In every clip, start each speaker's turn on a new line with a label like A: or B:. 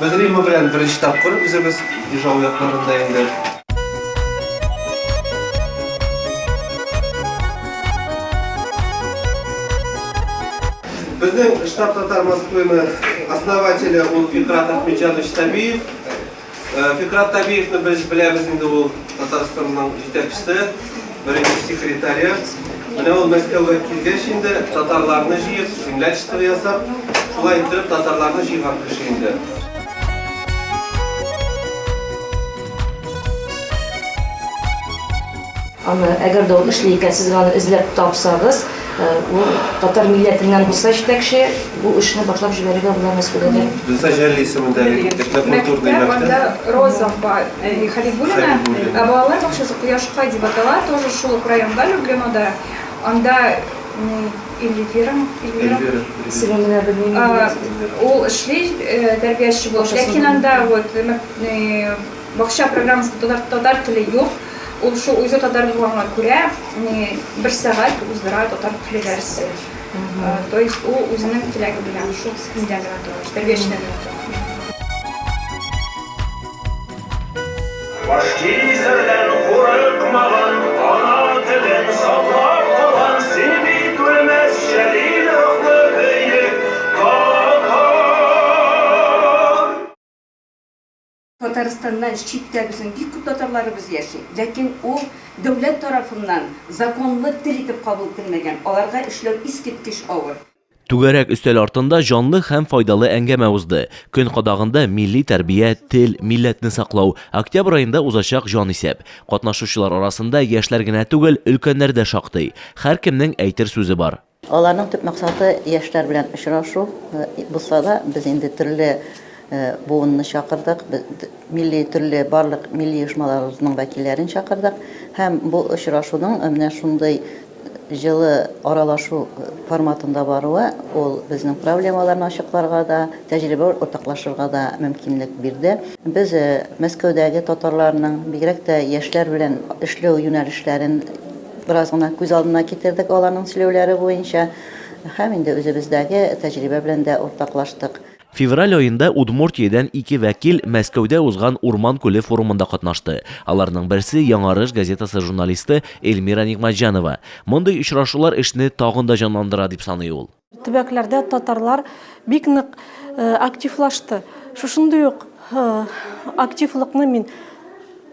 A: Без Римма белән беренче тапкыр үзебез Ижау якларында инде. Безнең штаб татар Москвыны основателе ул Фикрат Ахмеджанович Табиев. Э, Фикрат Табиевны без беләбез инде ул Татарстанның җитәкчесе, беренче секретаре. Менә ул Мәскәүгә килгәч инде татарларны җыеп, землячество ясап, шулай иттереп татарларны җыйган кеше инде.
B: Аны, әгәр дә ул эшли икән, сез аны эзләп тапсагыз, ул татар милләтеннән булса җитәкче, бу эшне башлап җибәрергә була Мәскәүдә дә.
A: Бездә Җәлил исемендәге этнокультурный
C: Мәктәп, анда
A: мәктәп.
C: Роза апа Хәбибуллина,
A: Хәбибуллина.
C: ә балалар бакчасы Кояшкай дип атала, тоже шул ук районда, Люблинода. Анда Эльвира, Эльвира.
A: Эльвира.
B: Исемен менә белмим.
C: Ул эшли тәрбияче булып, ләкин анда вот Бакча программасында татар, татар теле юк. Ул шул үзе татар булганга күрә, бер сәгать уздыра татар теле дәресе. То есть ул үзенең теләге белән шул нидән генә тора, тәрбиячедән генә тора.
D: Фашизмнән курыкмаган, ана телен саклап калган, син бит үлмәс Җәлил рухлы бөек татар.
E: Татарстаннан читтә безнең бик күп татарларыбыз яши. Ләкин ул дәүләт тарафыннан законлы тел итеп кабул ителмәгән. Аларга эшләү искиткеч авыр.
F: Түгәрәк өстәл артында җанлы һәм файдалы әңгәмә узды. Көн кадагында милли тәрбия, тел, милләтне саклау, октябрь аенда узачак җанисәп. Катнашучылар арасында яшьләр генә түгел, өлкәннәр дә шактый. Һәркемнең әйтер сүзе бар.
G: Аларның төп максаты яшьләр белән очрашу булса да, без инде төрле буынны чакырдык, милли төрле барлык милли оешмаларыбызның вәкилләрен чакырдык һәм бу очрашуның менә шундый җылы аралашу форматында баруы ул безнең проблемаларны ачыкларга да, тәҗрибә уртаклашырга да мөмкинлек бирде. Без Мәскәүдәге татарларның, бигрәк тә яшьләр белән эшләү юнәлешләрен Бераз гына күз алдына китердек аларның сөйләүләре буенча һәм инде үзебездәге тәҗрибә белән дә уртаклаштык.
F: Февраль аенда Удмуртиядән ике вәкил Мәскәүдә узган Урман күле форумында катнашты. Аларның берсе, Яңарыш газетасы журналисты Эльмира Нигъмәтҗанова. Мондый очрашулар эшне тагын да җанландыра, дип саный ул.
H: Төбәкләрдә татарлар бик нык активлашты. Шушындый ук активлыкны мин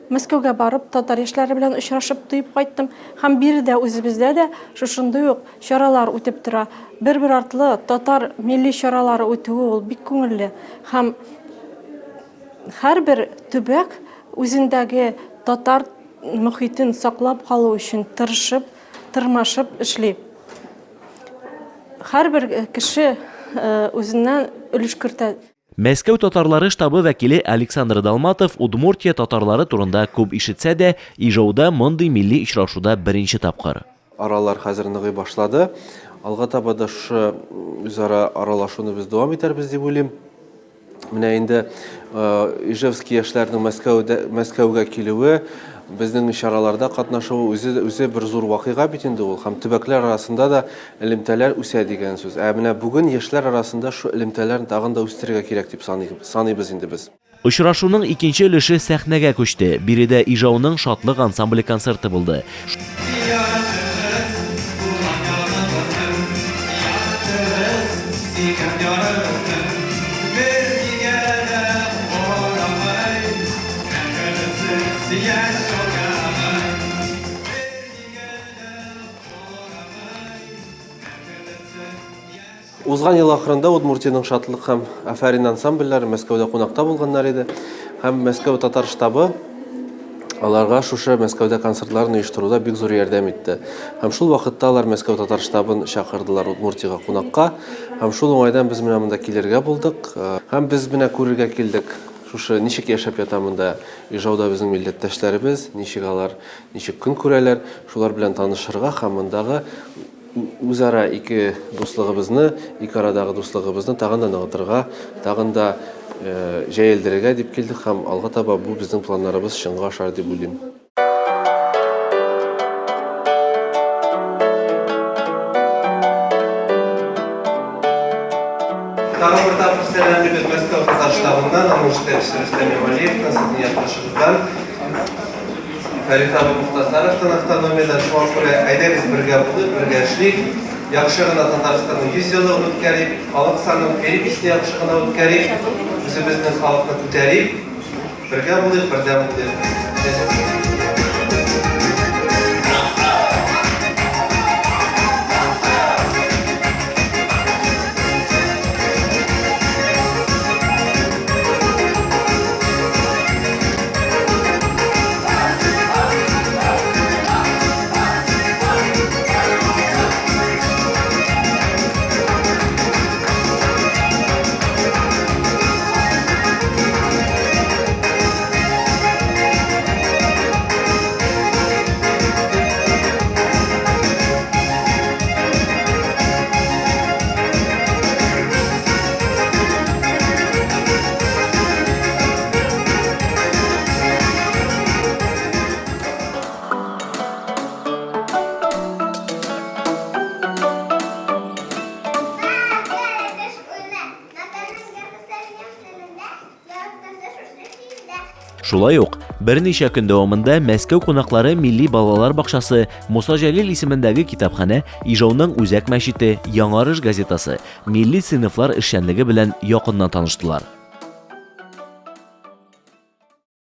H: Мәскәүгә барып, татар яшьләре белән очрашып тоеп кайттым. Һәм биредә үзебездә дә шушындый ук чаралар үтеп тора. Бер-бер артлы татар милли чаралары үтүе ул бик күңелле. Һәм һәрбер төбәк үзендәге татар мохитен саклап калу өчен тырышып, тырмашып эшли. Һәрбер кеше үзеннән өлеш кертә.
F: Мәскәү татарлары штабы вәкиле Александр Долматов Удмуртия татарлары турында күп ишетсә дә, Ижауда мондый милли очрашуда беренче тапкыр.
A: Аралар хәзер ныгый башлады. Алга таба да шушы үзара аралашуны без дәвам итәрбез дип уйлыйм. Менә инде Ижевский яшьләренең Мәскәүдә Мәскәүгә килүе, безнең чараларда катнашуы үзе үзе бер зур вакыйга бит инде ул. Һәм төбәкләр арасында да элемтәләр үсә дигән сүз. Ә менә бүген яшьләр арасында шу элемтәләрне тагын да үстерергә кирәк дип саныйбыз инде без.
F: Очрашуның икенче өлеше сәхнәгә күчте. Биредә Ижауның Шатлык ансамбле концерты булды.
A: Узган ел ахырында Удмуртиянең Шатлык һәм Афәрин ансамбльләре Мәскәүдә кунакта булганнар иде. Һәм Мәскәү татар штабы аларга шушы Мәскәүдә концертларын оештыруда бик зур ярдәм итте. Һәм шул вакытта алар Мәскәү татар штабын чакырдылар Удмуртиягә кунакка. Һәм шул уңайдан без менә монда килергә булдык. Һәм без менә күрергә килдек, шушы ничек яшәп ята монда Ижауда безнең милләттәшләребез, ничек алар, ничек көн күрәләр, шулар белән танышырга һәм мондагы Үзара ике дуслыгыбызны, ике арадагы дуслыгыбызны тагын да ныгытырга, тагын да җәелдерергә дип килдек һәм алга таба бу безнең планнарыбыз чынга ашар дип уйлыйм. Тагын бер тапкыр сәламлибез Мәскәү татар штабына. штабыннан, аның җитәкчесе Рөстәм Ямалиевтан, сезнең якташыгыздан, Фәрит абый Мохтасаровтан автономиядән. Шуңа күрә әйдәгез бергә булыйк, бергә эшлик. Яхшы гына Татарстанның 100 еллыгын үткәрик, халык санын, переписьне яхшы гына үткәрик, үзебезнең халыкны күтәрик. Бергә булыйк, бердәм булыйк.
F: Шулай ук, берничә көн дәвамында Мәскәү кунаклары Милли балалар бакчасы, Муса Җәлил исемендәге китапханә, Ижауның үзәк мәчете, Яңарыш газетасы, милли сыйныфлар эшчәнлеге белән якыннан таныштылар.